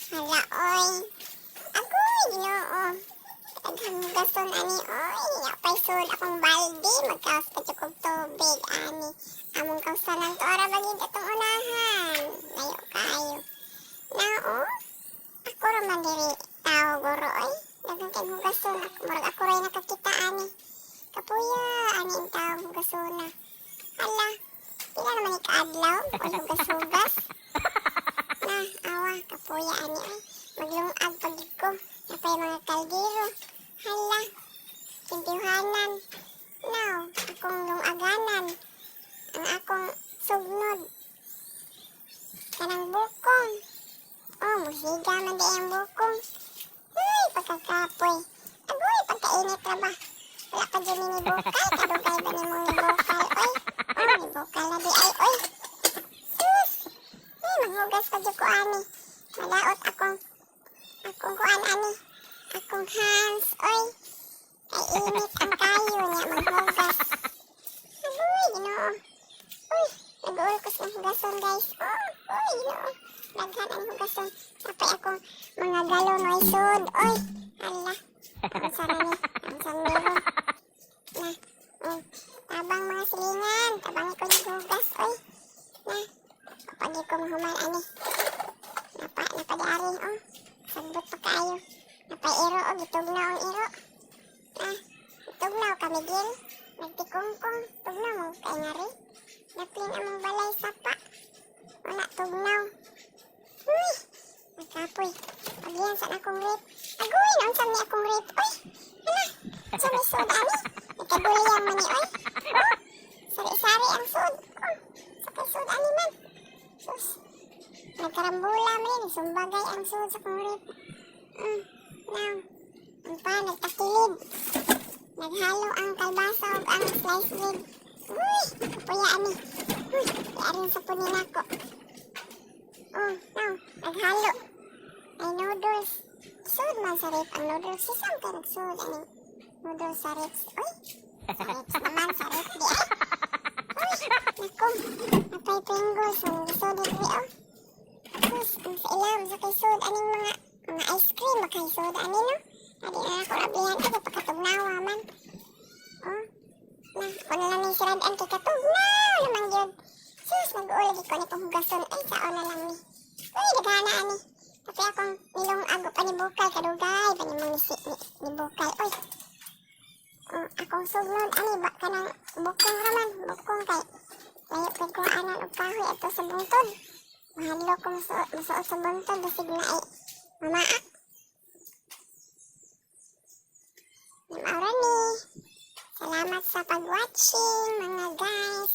Hala, oy. Agoy, Ginoo. Daghang hugason ani, oy. Napay sud akong balde. Magkaos pa jud kog tubig ani. Among kausanan to ara ba gid atong unahan. Layo kaayo. Nao, ako ra man diri tao guro, oy. Daghang kay hugason. Murag ako ray nakakita ani. Kapuya ani ang tao hugasona. Hala, pila naman ni kaadlaw og hugas-hugas. Na, awa, kapuya ani ay. Maglungag pag ko. Napay mga kaldero. Hala, kintihanan. Now, akong lungaganan. Ang akong sugnod. Kanang bukong. Oh, musiga man di ang bukong. Uy, pagkakapoy. Agoy, pagkainit ra ba? Wala pa dyan ni bukal. Kadugay ba ni mong nibukal, oy? Oh, nibukal na di ay, oy. Sus! Ay, manghugas pa dyan ko ani. Madaot akong kuan ani. Akong hands, oy. Ay, init ang kayo niya manghugas. Agoy, Ginoo. Uy, nag-uulkos ng hugason, guys. Oh, uy, Ginoo. Daghan ang hugason. Napay akong mga galon oy sud. Oy, hala. Ang sana ni, ang meron. Na, oh, tabang mga silingan. Tabang ko naghugas, oy. Na, kapag ko mahuman ani. Napa, napadiari, oh. Sagbot pa kaayo. Napay iro, oh, gitugnaw ang iro. Na, tugnaw kami gil. Nagtikungkong, tugnaw mo kay nga rin. Naplin among balay sapa. Wala tugnaw. Uy, nagkapoy. Paglihan sa akong rep. Agoy, naunsa ni akong rep. Uy, hala, sa may sud ani. Nagkaguliyang man ni, oy. Oh, sari-sari ang sud. Oh, sa kay sud ani man. Sus, nagkarambula man ni, nagsumbagay ang sud sa akong rep. Now, ang pa, nagtakilid. Naghalo ang kalbasa ug ang sliced bread. Uy, kapuya ani. Uy, iarin sa punin nako. Oh, now, naghalo. Ay, noodles. Sud man sa rep ang noodles. Sisam kay nagsud aning noodles sa rep. Uy, sa rep naman, sa rep di ay. Uy, naku, napay Pringles ang gisud diri oh. Sus, ang sa ilam sa kay sud aning mga ice cream makay sud ani no. Adi na ako rablihan kay pagkatugnawa man. Oh, na, ako na lang ni sirad-an kay katugnaw naman gyud. Sus, nag-uulagi ko ni kong hugason. Ay, sao na lang ni. Uy, daghana ani. Tapi akong nilong ago pa ni bukal kadugay ba ni mong ni bukal. Uy. Oh, akong sugnod ani ba kanang bukong raman, bukong kay layo kay ko anan og kahoy ato sa bungtod. Mahadlok ko masuot sa bungtod basig na ay mamaak. Maura ni. Salamat sa pag-watching, mga guys.